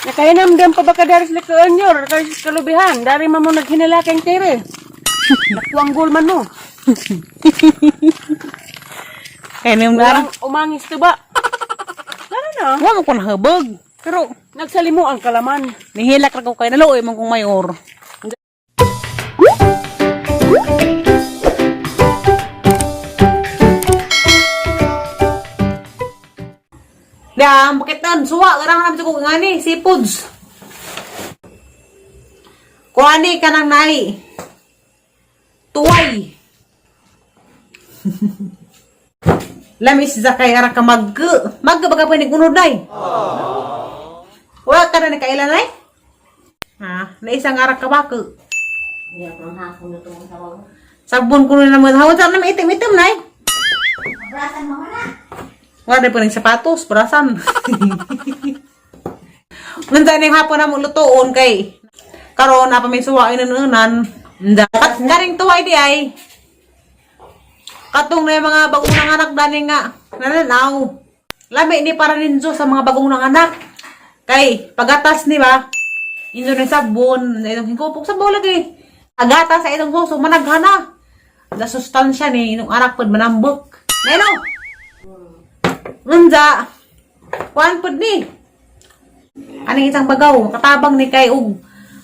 Nakahinamdam pa ba ka dari sa likaan nyo? Kay kalubihan. Dari man mo naghinalakang tere. Nakuanggol man mo. Kaya niyong darang. Umang, umangis to ba? Lalo na. Wa mo ko nahabag. Pero Nagsalimo ang kalaman. nihilak ra ko kay naluoy man kong mayor. Dam, bakit nan? Suwa, garang namin sa kong ngani, seafoods. Kuani ka nang nai. Tuway. Lamis sa kay ara ka mag. Mag baga pa ni gunod day. Wala ka na nakailan ay? Ha, na isang ara ka bako. Sabon ko na naman. Hawon sa naman itim-itim na eh. Wala na po ng sapatos, brasan. Nanda na yung hapon na mo lutoon kay karon na pa may suwain na nunan. Nda. Kat karing tuway di ay. Katong na yung mga bagong nanganak dani nga nananaw. Lami ni para ninzo sa mga bagong nanganak. Kay pagatas ni ba? Inzo na sabon, na itong hingkupok sabon lagi. Agata sa itong suso managhana. Da sustansya ni inong anak pod manambok. Neno. Unja. Kuan pod ni. Aning isang bagaw, makatabang ni kay og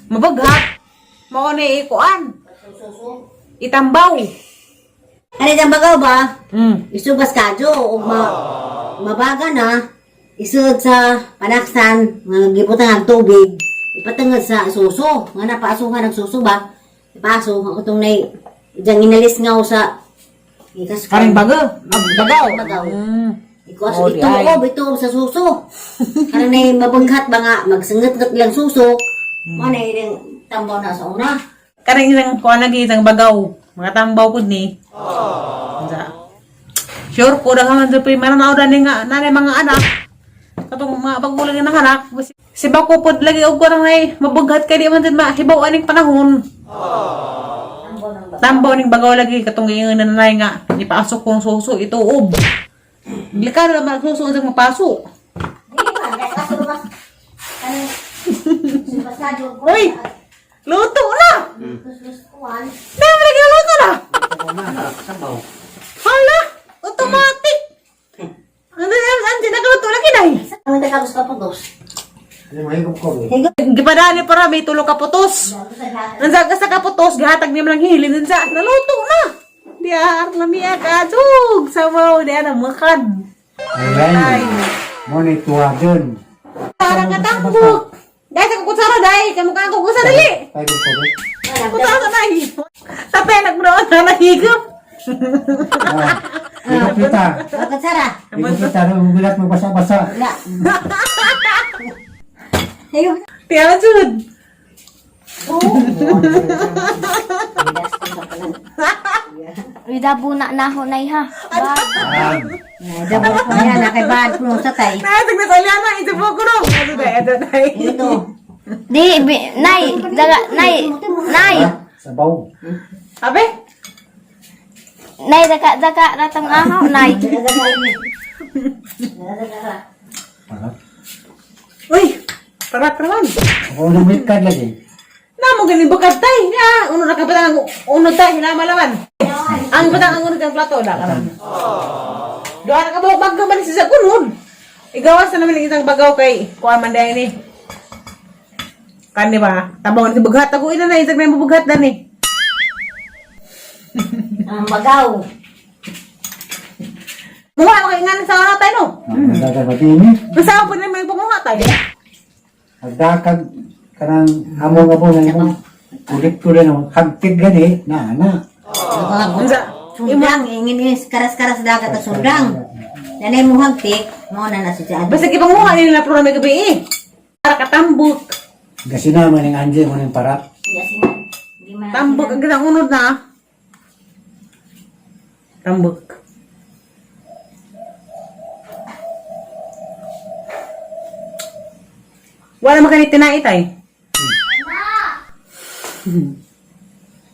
mabaghat. Mao ni ikuan. Itambaw. Ano dyan bagaw ba? Isugas kadyo o mabaga na isod sa panaksan nga gibutan ang tubig ipatungod sa suso nga napaasuhan ang suso ba ipaso ang utong nay diyang inalis nga sa ikas Karing baga, bagaw. Bagaw. Ikaw Oh, di ito ay. ito sa suso. Karon nay mabanghat ba nga magsingot-ngot lang suso. Mo na ilang tambaw na sa una. Karing isang kuan lagi isang bagaw. Mga tambaw pud ni. Unsa? Sure ko daghan man jud mananaw dani nga nanay mga anak. Katong mga bago lang nga anak. Si bako pod lagi og kuan nay mabughat kay di man jud mahibaw aning panahon. Tambaw ning bagaw lagi katong giingon na nanay nga ipasok kong suso ituob. Delikado naman ang suso ang mapaso. Di ba? Kaso ba? Kanang sugas kadyo. Uy! Luto na! Kuan. Dami lagi luto na! Hala! Automatic! Ano na, ano nagaluto lagi na eh. Ang tagabos ka po dos. Gipadali para may tulo ka putos. Nansa ka sa kaputos, gihatag niya man ang hilin nansa naluto na. Diar lamia ka jug sabaw diar na makan. Ayan. Mo ni tuwa dun. Para ka tambok. Dai sa kutsara dai, kamukha ko kutsara dali. Tayo ko rin. Kutsara dai. Tatay nagmuroon na nahigop. Ah, Higop kita. Bakit Sara? Higop kita. Nung mo basa-basa. Wala. Ayun. Tiyan jud. Uy, dabo na na ho, nay ha. Ah, Dabo ko yan, nakibad ko sa tay. Nahatag na sa liana, ito po ko no. Ito dai, ito dai. Ito. Di, bi, nay, daga, nay, nay, ah, sabaw. Abe? nay, daka, daka, ratang ahaw, nay. Parang. Uy, parat naman. Ako lumit ka lagi. Namo gani bukad tay. Ya, uno na ka batang uno tay hinamalaman. Ang batang ang uno kang plato na karon. Doa na ka buok bagyo man sa kunod. Igawas na naman ang isang bagaw kay kuan man dai ni. Kan di ba? Tabaw ni bughat ako ina na isang may bughat na ni. Ang bagaw. Muha mo kay ngan sa una tay no. Nagdagan matini. Basta po na may panguha tay. Nagdakag ka ng hamong abo na imong ulit ko rin ang hagtig gani na na. Unsa? Sundang, ingin is karas-karas dagat at sundang. Nanay mo hagtik, mo na na si Jad. Basta gipanguha nila pero may gabi eh. Para katambok. Kasi naman ang anjing mo ng parat. Tambok ang ginang unod na. Tambok. Wala man kanit tinait ay.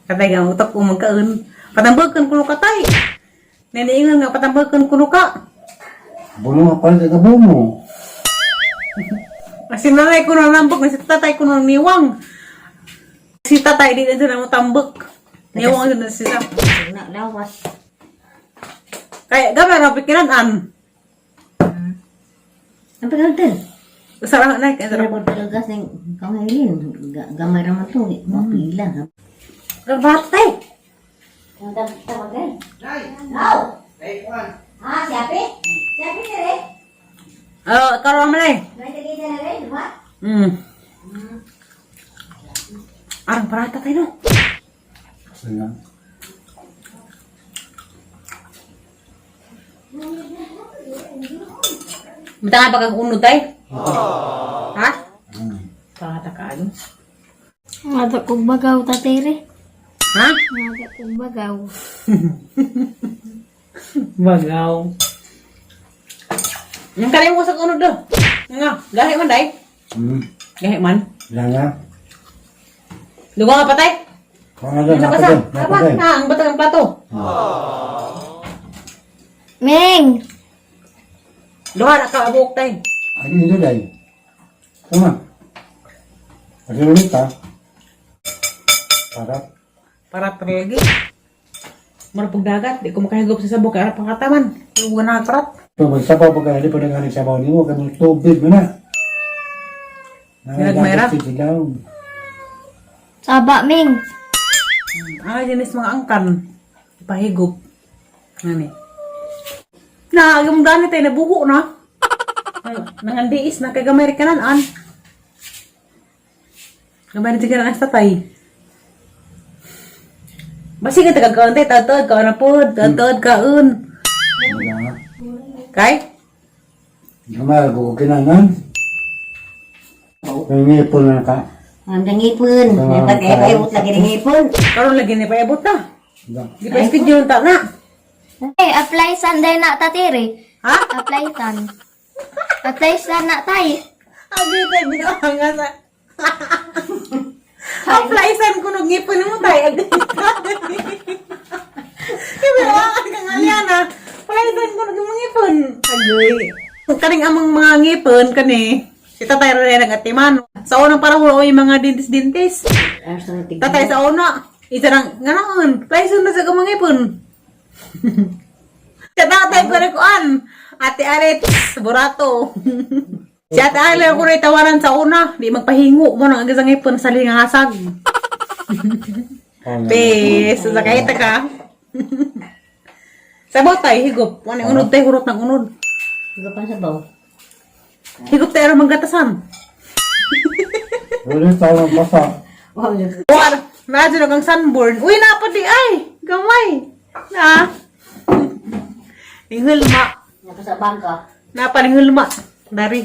Katay nga utak ko magkaon. Patambakan kuno katay. Naniingon nga patambakan kuno ka. Bulong ako sa gabo mo. Si nanay ko na nambok, si tatay ko na niwang. Si tatay di na mo tambok. Niwang na sila. Na lawas. Kaya gamay ra pikiran an. Ang pagkaltin. Sarap na kay Sarap sarap. ko talaga sa kamailin. Gamay raman to. Mapila. Rabatay! Ang tawagay. Now! Ah, si Ape? Si Ape na rin? Oh, karon man eh. May tagita na rin, di ba? Arang parata tayo no. Sige. Mata nga pagkag unod tay. Ha? Parata ka ano? Nga kog bagaw tatire. Ha? Nga kog bagaw. Bagaw. Yung kanay mo sa unod do. Nga, gahi man day. Gahi man. Langa. Dugo nga patay. Kung ano, Ano ka sa? napagay. Tama Napagay. na, ang batang ang plato. Ming! Duha na ka abok tay. Ay, hindi day. Una. Kasi ha. Para. Para lagi. Marapog dagat, di ko makahigop sa sabok kay ara pangkataman. Huwag na parat. Pag magsabaw pa ka, hindi pa nagaling sabaw nimo, kay mga tubig mo na. Nagmayra? Sigaw. Saba, Ming! Ay, dinis mga angkan. Pahigop. Ngani. Na, yung dani tayo nabuho na. Nangandiis na kay gamay kanan an. Gamay rin ang tatay. Basi ka tagakaon tay, tatod ka na pod, tatod kaon. Wala. Kay? Gamay, gugukinan. May ngipon na ka. Ang dangipon. Ah, Dapat eh, ay lagi dangipon. Karon lagi ni paabot na. Wala. Di pa schedule ta na. Eh, apply san day na tatire. Ha? Apply san. Apply san na tay. Abi tay binuanga sa. Apply san kuno ngipon mo tay. Abi. Binuangan ka nga liana. Apply san kuno ng ngipon. Agoy. Kaning amang mga ngipon kani. Si tatay ra rin nagatiman. Sa unang panahon oy mga dintis-dintis. Arsa na tignan. Tatay sa una. Isa nang nganaon. Apply san na sa mga ngipon. Sa tatay ko rin kuan. Ate Arit, Burato. Si Ate Arit ko rin tawaran sa una. Di magpahingo mo nang agas ang ngipon sa lingasag. Peace. Sa kahit ka. Sabot tay, higop. Ano yung unod tay, hurot ng unod. Higa pa sa baw. Higop tayo ang manggatasan. Ulit tayo ng basa. Wow, War, imagine ang sunburn. Uy, napa di ay. Gamay. Na. Ninghulma. Napa sa bangka. Napa ninghulma. Dari.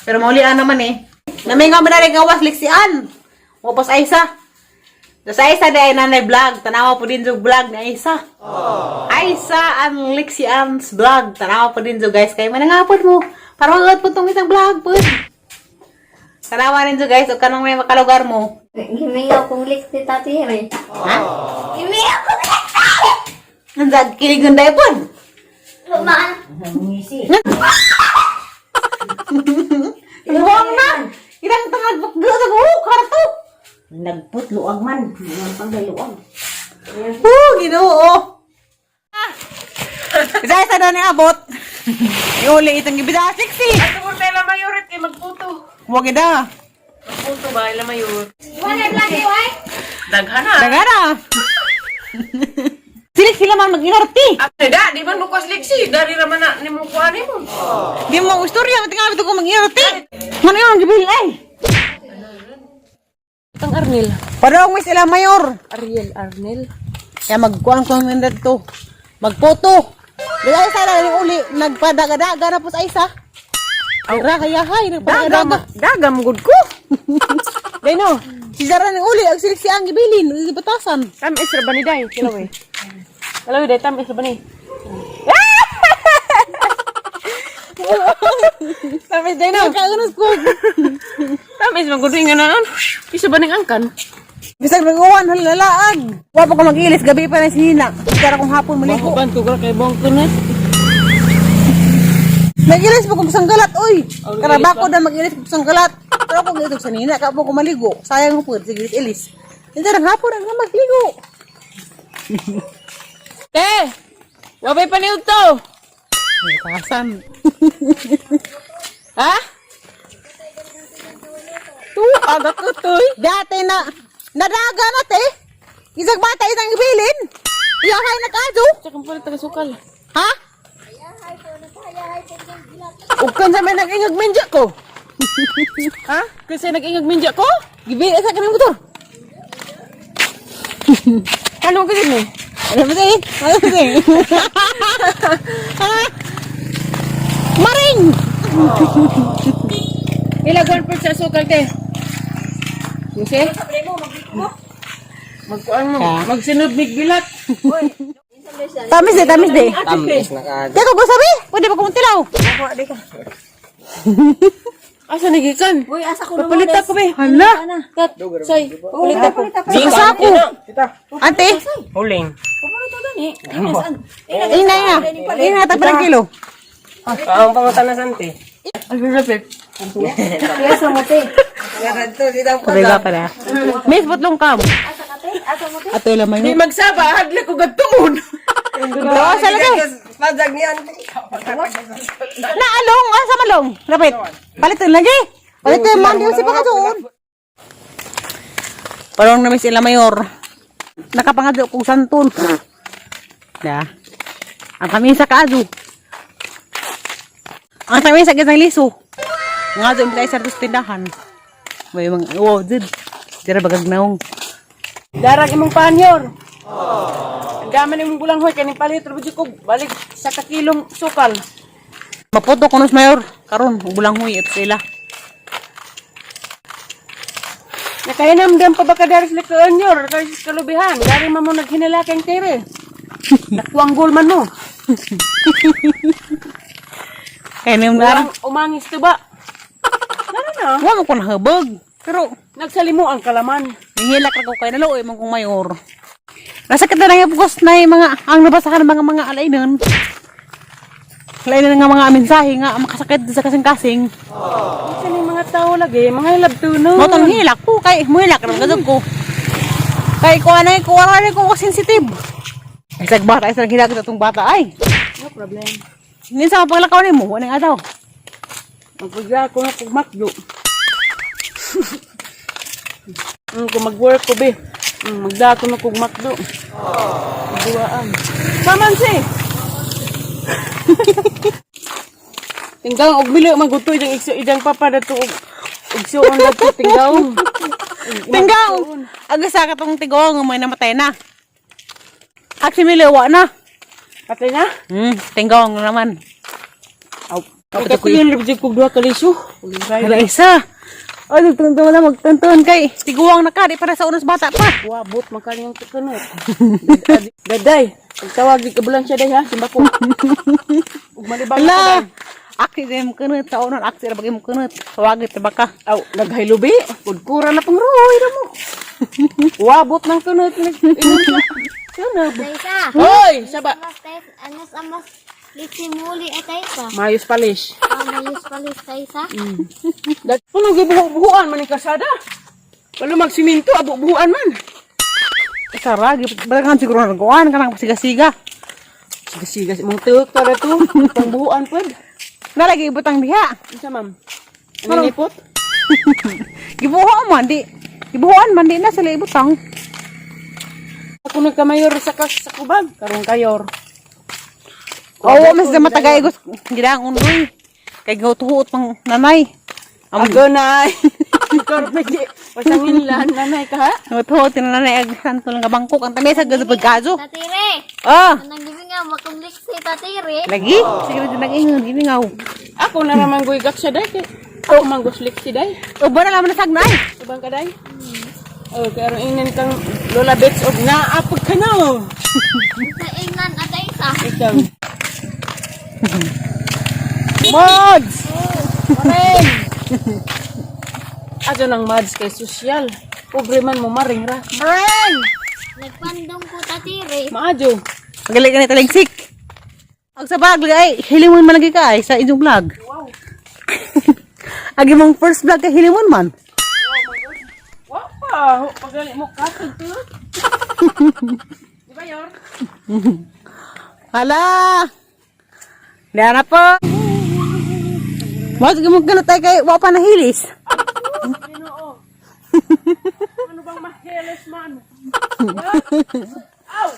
Pero maulian naman eh. Namingaw mo na rin gawas liksian. Upos Aisa. Sa Aisa di ay nanay vlog. Tanawa po din yung vlog ni Aisa. Aisa ang Lixian's vlog. Tanawa po din guys. Kayo manangapod mo. Para mag po tong isang vlog po. Tanawa rin guys. O kanong may makalugar mo. Gimingaw kong lik ni tatire. Ha? Gimingaw kong lik! Nanzag kiligan dahil po. Lumaan. Ngisi. Huwag na! Ilang tangad bukdo sa buhok, karto! Nagput luag man. Ang panggaluag. Oh, ginoo! Ah! Isa-isa na ni abot. Iuli itong ibida, sexy! Ato mo tayo mayorit kay magputo. Huwag ida. Magputo ba ila mayor? Wala lagi, way. Daghan na. Dagara! Sila sila man mag-inarti. Ate da, di man mo kuwas liksi. Dari raman na ni mo kuha nimo. Di mo istorya, matinga ko mag-inarti. Ano yung gibil ay? Itang Arnel. Padong may sila mayor. Ariel Arnel. Kaya magkuhan ko ng dito. Magpoto. Bila isa na rin uli, nagpadagadaga na po sa isa. Ay, ra, kaya hay, nagpadagadaga. Dagam gud ko. Dino, si Zara ng uli, ang siliksi ang gibilin, ibatasan. Tam is ra ba ni day? Kilaw eh. Kilaw day tam is ra ba ni? Tam is day no. Kaunos ko. Tam is magud nga naan. Isa ba ning angkan? Bisag nag-uwan, halalaag. Wa pa ko mag-ilis, gabi pa na sinina. Kara kong hapon maligo. Uban ko kay bong kunet. Nag-ilis mo kung sanggalat, oy. Karabako na mag-ilis kung sanggalat. Pero kung ito sa nina, ka mo kumaligo. Sayang mo po, sige, ilis. Hindi nang hapon ang magligo. Te! Wabay paniud to! Kasan. Ha? Tu, aga ko toy. Dati na, nadaga na te. Isang bata, isang ibilin. Iyahay na kaso. Tsaka pala taga sukal. Ha? Ug kan sa may nag-ingag minja ko. Ha? Kasi nag-ingag minja ko? Gibilin sa kanang motor. Ano ko din eh? Ano ba eh? Ano ba eh? Ha? Maring! Ilagon po sa sukal te. Kasi? Magkuan mo, magsunod mig bilat. Tamis de, tamis de. Tamis na ka. Teka, ko sabi, pwede ba kumuntilaw? Asa nagikan? Uy, asa ko Papalit ako be. Hala! Tat, say, papalit ako. Sa sako. Ante, Huling. ina ina. Ina, tagpa ng kilo. Ang pangutan na sante. Ay, rapid. Asa mo te. Pabega pala. Miss, butlong kam. Ato lamay Di mo. magsaba, hadla ko gatuon. Oo, sa lagay. Padag ni ante. Naalong, asa malong. Rapit. Palitan lagi. Palitan man, di si pakatuon. Parang na miss ila mayor. Nakapangadyo kong santol. Da. Ang kamisa kaado. Ang kamisa gisang liso. Nga doon tayo sa tindahan. May mga, oh, did. Dira bagag naong. Darag imong panyor. Ang gaman imong bulang hoy kaning palit ra ko balik sa kakilong sukal. Maputo ko mayor. Karon, bulang huy at sila. Nakahinamdam pa ba ka dari sa likuan kay sa kalubihan. Dari man mo naghinalakang tere. Nakuang man mo. Kaya na yung narang. Walang umangis to ba? Ano na? Wa mo ko nahabag. Pero, Nagsalimo ang kalaman. nihilak ra ko kay naluoy man kong mayor. Nasa kita na yung bukos na yung mga, ang nabasahan ng mga alainan. Alainan nga mga mensahe nga makasakit sa kasing-kasing. Minsan yung mga tao lagi, mga hilabtuno. Mo tong hilak ko kay muhilak ra gazog ko. Kay ko anay ko ara ko sensitive. Isag bata isag hilak sa tong bata ay. No problem. Ninsa mapaglakaw nimo, anong adaw? Magpagla ko na kung makdo. Kung mag-work ko be. Magda ko na kung makdo. Duwaan. Saman si! Tinggang og milo magutoy dang ikso idang papa dato og og suon dato tinggang. Tinggaw. Agasa ka tong tigong may namatay na. At si Milo, wa na. Patay na. Tinggaw naman. Aw. Kapag yun kog duha ka liso. Wala isa. Ay, nagtuntun na magtuntun kay. Tiguang na ka, di para sa unos bata pa. Wabot man kaniyang tukanot. Daday, pagtawag di kabulan siya day ha, simba ko. Ug malibang ka Ala. day. Aksi sa imong kunot, sa unon, aksi ra bagay imong kunot. Tawagit ra ba ka? Aw, naghaylubi. Kudkura na pang roy ra mo. Wabot ng kunot. Sunod. Taysa. Hoy, saba. Amas tayo, anas amas litsimuli atay ka. Mayos palis. Amayos palis taysa. Dat puno gibuho-buhuan man ni kasada. Wala magsiminto, abo-buhuan man. Sara, bagangan siguro nagawan kanang pasiga-siga. Siga-siga si mong tuok para to. Pangbuhuan pod. Nalagi ibutang diha. Unsa ma'am? Ano nipot? Gibuho man di. Gibuhoan man di na sila ibutang. Ako nagkamayor sa kas sa kubag, karong kayor. Oo, mas na matagay gos gidang undoy. Kay gautuhot pang nanay. Ang Ako na. Korpe pasangin lan nanay ka ha. Gautuhot ni nanay ag santol nga bangkok ang tamesa gud pagkaso. Tatire. Ah, Anang gibinga makumlik si tatire. lagi sige na nag-ingon giningaw. Ako na raman goy gak siya day. Ako man guslik si day. Uban na laman na sagnay. Ubang ka day. Oh, kay aron ingnan kang Lola Bets og naapag ka na. oh. Sa ingnan atay sa. Ikaw. Mods. Maring. Ato nang mads kay sosyal. Pobre man mo maring ra. Maring. Nagpandong ko tatire. Maadyo. Magaling ka na taligsik. Ag Sa vlog ay hilimon man lagi ka ay sa inyong vlog. Wow. Agi mong first vlog kay hilimon man. Wa pa, pagali mo kasod to. Di ba yor? Hala. Diyan na po. Mas mo ganun tayo kay wa pa nahilis. Ginoo. Ano bang mahilis man? Aw!